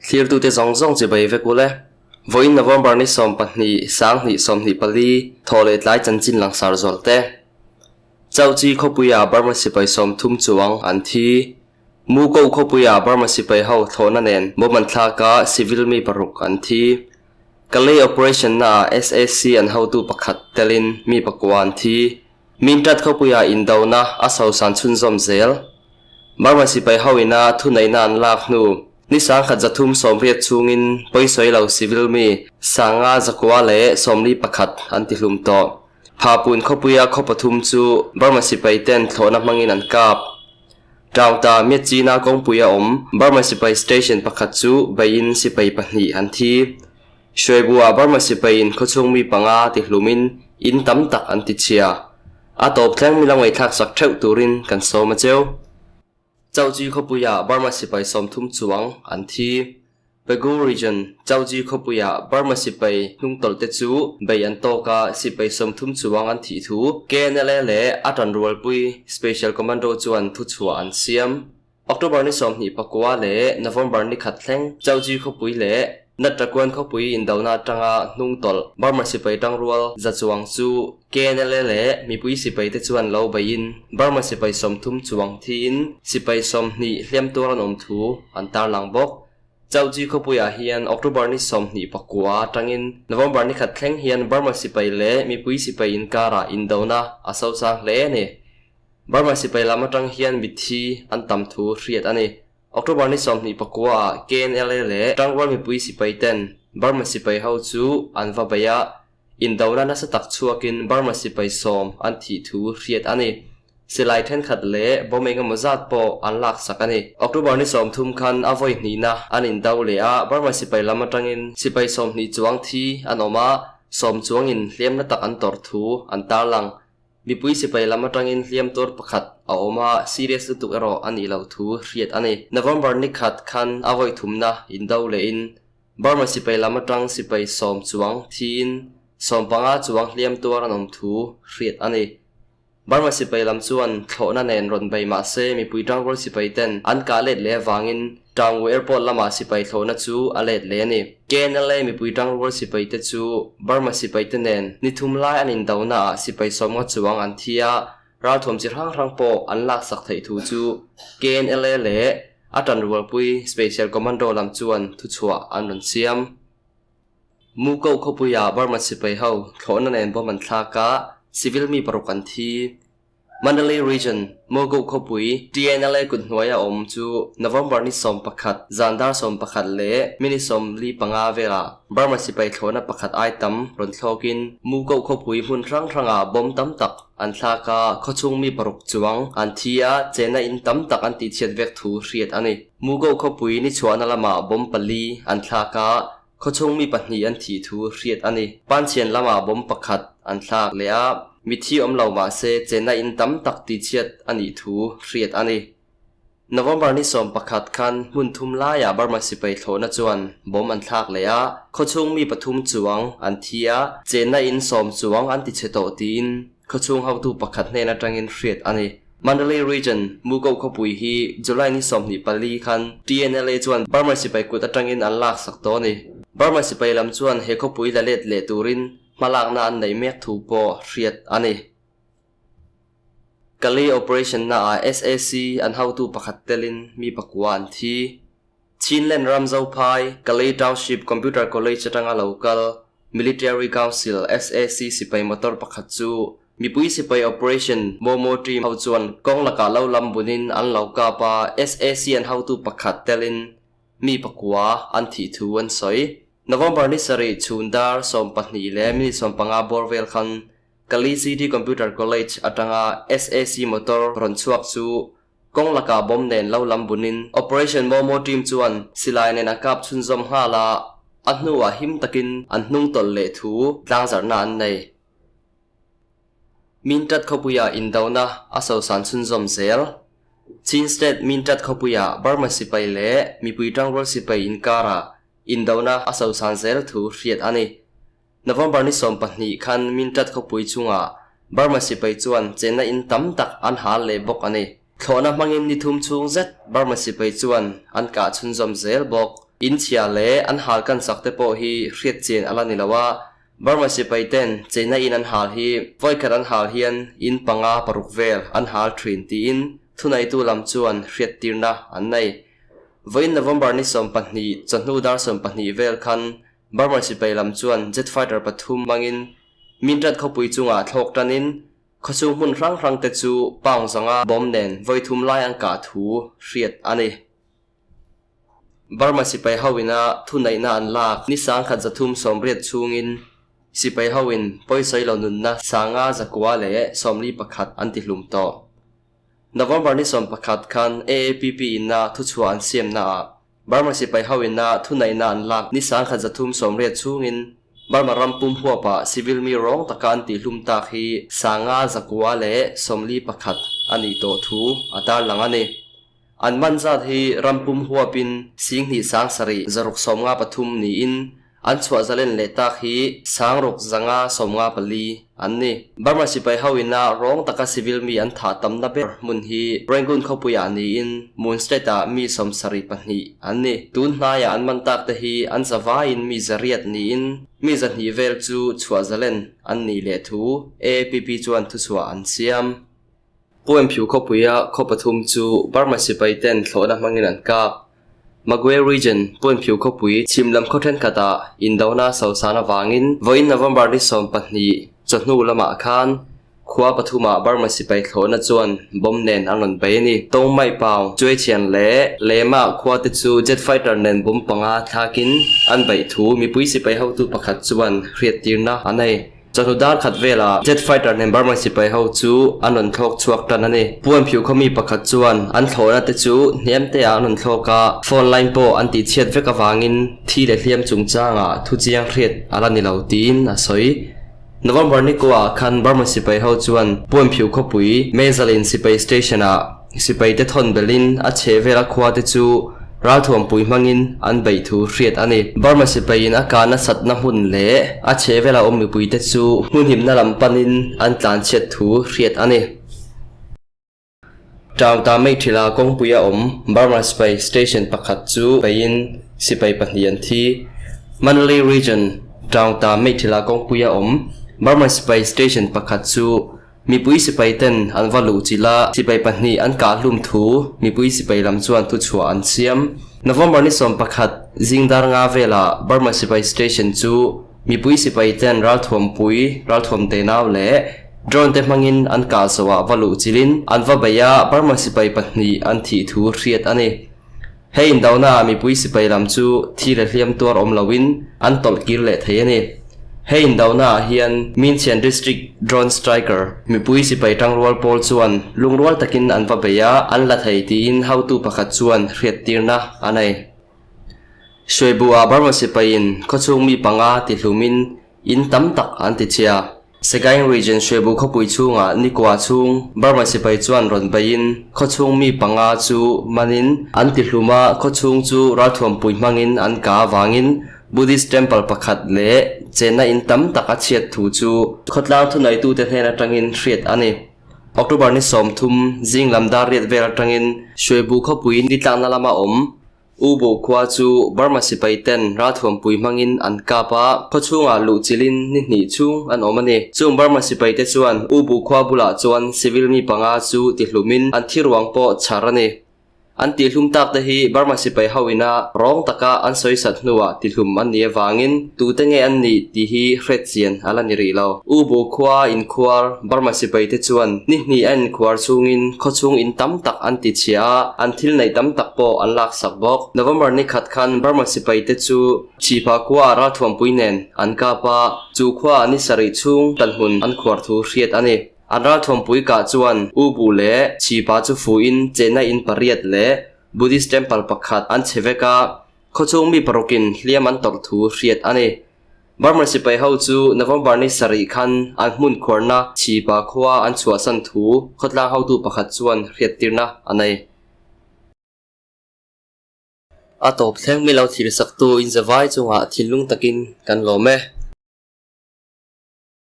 Thlirtute zawng zawng chibai vek ule. Vawiin November ni 12, 2024, thaw leh tlai chanchin langsar zual te. Chauchi khawpuia Burma sipai 30 chuang an thi. Muko khawpuia Burma sipai ho thlawhna nen bomb an thlak a, civil mi paruk an thi. Kalay operation naah SAC an hotu pakhat telin mi pakua an thi. Mintat khawpuia indona a sosan chhunzawm zel. Burma sipai ho ina thuneihna an lak hnu ni 1380 chungin pawisawi lo civil mi 5141 an tihlum tawh. Phapun khawpuia khaw pathum chu Burma sipai ten thlawhna hmangin an kap. Tawngta Myitkyina kawngpuia awm Burma sipai station pakhat chu beiin sipai pahnih an thi. Hruaibuah Burma sipaiin khawchhung mi panga tihlumin in tam tak an ti chhia. A tawp thleng mi lo ngaihthlak sak theuh turin kan sawm a cheu. Chauchi khawpuia Burma sipai 30 chuang an thi. Pegu region Chauchi khawpuia Burma sipai hnungtawlh te chu bei an tawk a, sipai 30 chuang an thih thu KNLA leh a tanrualpui Special Commando chuan thuchhuah an siam. October ni 29 leh November ni khat thleng Chauchi khawpui leh Nattakuan khawpui indona atanga hnungtawlh Burma sipai tangrual za chuang chu KNLA leh mipui sipai te chuan lo beiin Burma sipai 30 chuang thiin sipai 20 hliam tur an awm thu an tarlang bawk. Chauchi khawpuiah hian October ni 29 atangin November ni khat thleng hian Burma sipai leh mipui sipai inkara indona a sosang hle ani. Burma sipai lam atang hian mithi an tam thu hriat ani. October ni 29 ah KNLA leh tangrual mipui sipai ten Burma sipai ho chu an va bei a, indona nasa tak chhuakin Burma sipai 10 an thih thu hriat ani. Silai thenkhat leh bomb engemaw zat pawh an lak sak ani. October ni 30 khan a vawi hnihna an indo leh a, Burma sipai lam atangin sipai 20 chuang thi an awm a, 10 chuangin hliamna tak an tawrh thu an tarlang. Mipui sipai lam atangin hliam tur pakhat a awm a, serious lutuk erawh ani lo thu hriat ani. November ni khat khan a vawi thumna indo lehin Burma sipai lam atang sipai 10 chuang thiin 15 chuang hliam tuar an awm thu hriat ani. Burma sipai lam chuan thlawhna nen rawn bei mah se mipui tangrual sipai ten an kah let leh awangin Taungoo Airport lama sipai thlawhna chu a let leh ani. KNLA mipui tangrual sipai te chu Burma sipai te nen ni thum lai an indona ah sipai 50 chuang an thi a, ralthuam chi hrang hrang pawh an lak sak theih thu chu KNLA leh a tanrualpui Special Commando lam chuan thuchhuah an rawn siam. Muko khawpuia Burma sipai ho thlawhna nen bomb an thlak a, civil mi paruk an thi. Mandalay Region, Mogok khawpui TNLA kut hnuaia awm chu November ni 11 zandar 11 leh minute 45 vela Burma sipai thlawhna pakhat ai tam rawn thlawkin Mogok khawpui hmun hrang hranga bomb tam tak an thlak a, khawchhung mi paruk chuang an thi a, chena in tam tak an tihchhiat vek thu hriat ani. Mogok khawpui ni chhuahna lama bomb pali an thlak a, khawchhung mi pahnih an thih thu hriat ani. Panchhian lama bomb pakhat an thlak leh a, mithi awm lo mah se chena in tam tak tihchhiat ani thu hriat ani. November ni 11 khan hmun thum laiah Burma sipai thlawhna chuan bomb an thlak leh a, khawchhung mi pathum chuang an thi a, chena in 10 chuang an tichhe tawh tiin khawchhung hotu pakhat hnen atangin hriat ani. Mandalay Region, Mogok khawpui hi July ni 24 khan TNLA chuan Burma sipai kut atangin an lak sak tawh ani. Burma sipai lam chuan he khawpui la let leh turin hmalakna an nei mek thu pawh hriat ani. Kalay operation na ah SAC an hotu pakhat telin mi pakua an thi. Chinland Ramzophai, Kalay Township Computer College atanga local Military Council SAC sipai motor pakhat chu mipui sipai operation Momo team ho chuan kawng lakah lo lam bunin an lo kap a, SAC an hotu pakhat telin mi pakua an thih thu an sawi. November ni sarih chhundar 12 leh minute 15 bawr vel khan Kalay City Computer College atanga SAC motor rawn chhuak chu kawng lakah bomb nen lo lam bunin Operation Momo team chuan silai nen an kap chhunzawm nghal a, a hnuah him takin an hnung tawlh leh thu tlangzarhna an nei. Mintat khawpuia indona a sosan chhunzawm zel. Chin State Mintat khawpuia Burma sipai leh mipui tangrual sipai inkara indona a sosan zel thu hriat ani. November ni 12 khan Mintat khawpui chunga Burma sipai chuan chena in tam tak an hal leh bawk ani. Thlawhna hmangin ni thum chhung zet Burma sipai chuan an kah chhunzawm zel bawk. In chhia leh an hal kan sak te pawh hi hriat chian a la ni lo a, Burma sipai ten cheina in an hal hi vawikhat an hal hian in panga paruk vel an hal thin tiin thuneitu lam chuan hriattirna an nei. Vawiin November ni 12 chawhnu dar 12 vel khan Burma sipai lam chuan jet fighter pathum hmangin Mintat khawpui chungah thlawk tanin Khawchhung hmun hrang hrang te chu pound zanga bomb nen vawi thum lai an kah thu hriat a ni. Burma sipai ho ina thuneihna an lak ni 1380 chhungin sipai ho in pawisawi lo nunna 5,141 an tihlum tawh. November ni 11 khan AAPP ina thuchhuah an siamna ah Burma sipai ho ina thuneihna an lak ni 1380 chhungin Burma ram pum huapah civil mi rawng taka an tihlum tak hi 5,141 a nih tawh thu a tarlang a ni. An man zat hi ram pum huapin 27,693 niin an chhuah zalen leh tak hi 6,594 an ni. Burma sipai ho ina rawng taka civil mi an thah tamna ber hmun hi Rangoon khawpuiah niin Mon State-ah mi 72 an ni. Tun hnaiah an man tak te hi an zavaiin mi zariat niin mi 200 vel chu chhuah zalen an nih leh thu AAPP chuan thuchhuah an siam. Puemphiu khawpuia khaw pathum chu Burma sipai ten thlawhna hmangin an kap. Magwe Region, Puemphiu khawpui chhim lam khaw thenkhatah indona sosan avangin vawiin November ni 12 chawhnu lamah khan khua pathumah Burma sipai thlawhna chuan bomb nen an rawn bei a ni. Tawng Mai Pau, Chuaichhian leh Lema khua te chu jet fighter nen bomb panga thlakin an beih thu mipui sipai hotu pakhat chuan hriattirna a nei. Chawhnu dar khat velah jet fighter nen Burma sipai ho chu an rawn thlawk chhuak tan a ni. Puanphiu khawmi pakhat chuan an thlawhna te chu hniam te ah an rawn thlawk a, phone line pawh an tih chhiat vek avangin thi leh hliam chungchangah thu chiang hriat a la ni lo tiin a sawi. November ni kuah khan Burma sipai ho chuan Puanphiu khawpui Mezalin sipai station ah Sipai te thawn belhin a chheh vela khua te chu ralthuampui hmangin an beih thu hriat a ni. Burma sipaiin a kah nasatna hmun leh a chheh vela awm mipui te chu hmunhimna lam panin an tlanchhiat thu hriat a ni. Tauta Meithila kawngpui a awm Burma sipai station pakhat chu beihin sipai pahnih an thi. Mandalay Region Tauta Meithila kawngpui a awm Burma sipai station pakhat chu Mipui sipai ten an va luh chilh a, sipai pahnih an kah hlum thu mipui sipai lam chuan thuchhuah an siam. November ni 11 zing dar nga velah Burma sipai station chu mipui sipai ten ralthuampui, ralthuam tenau leh drone te hmangin an kah zawhah va luh chilhin an va bei a, Burma sipai pahnih an thih thu hriat a ni. Hei indona ah mipui sipai lam chu thi leh hliam tuar awm loin an tawlh kir leh thei a ni. Hei indona ah hian Minchian District Drone Striker mipui sipai tangrual pawl chuan lungrual takin an va bei a, an la thei tiin hotu pakhat chuan hriattirna a nei. Hruaibu ah Burma sipaiin khawchhung mi panga tihlumin in tam tak an ti chhia. Sagaing Region Hruaibu khawpui chhungah nikua chhung Burma sipai chuan rawn beiin khawchhung mi panga chu manin an tihlum a, khawchhung chu ralthuampui hmangin an ka avangin Buddhist temple pakhat leh chenna in tam tak a chhiat thu chu khawtlang thuneitute hnen atangin hriat a ni. October ni 30 zing lam dar riat vel atangin Hruaibu khawpui nitlakna lama awm U Bo khua chu Burma sipai ten ralthuampui hmangin an kap a, khaw chhungah luh chilhin ni hnih chhung an awm a ni. Chung Burma sipai te chuan U Bo khua bulah chuan civil mi panga chu tihlumin an thiruang pawh chhar a ni. An tihhlum tak te hi Burma sipai ho ina rawng taka an sawi sat hnuah tihlum an nih avangin tute nge an nih tih hi hriat chian a la ni rih lo. U Bo khua inkhuar Burma sipai te chuan ni hnih a inkhuar chhungin khaw chhung in tam tak an ti chhia a, an thil neih tam tak pawh an laksak bawk. November ni khat khan Burma sipai te chu Chhipa khua ah ralthuampui nen an kap a, chu khua ah ni sarih chhung tanhmun an khuar thu hriat a ni. An ralthuampui kah chuan U Bu leh Chhipa chu fuhin chenna in pariat leh Buddhist temple pakhat an chhe vek a, khawchhung mi parukin hliam an tawrh thu hriat a ni. Burma sipai ho chu November ni sarih khan an hmun khuarna Chhipa khua an chhuahsan thu khawtlang hotu pakhat chuan hriattirna a nei. A tawp thleng mi lo thilsaktu inzavai chungah thinlung takin kan lawm e.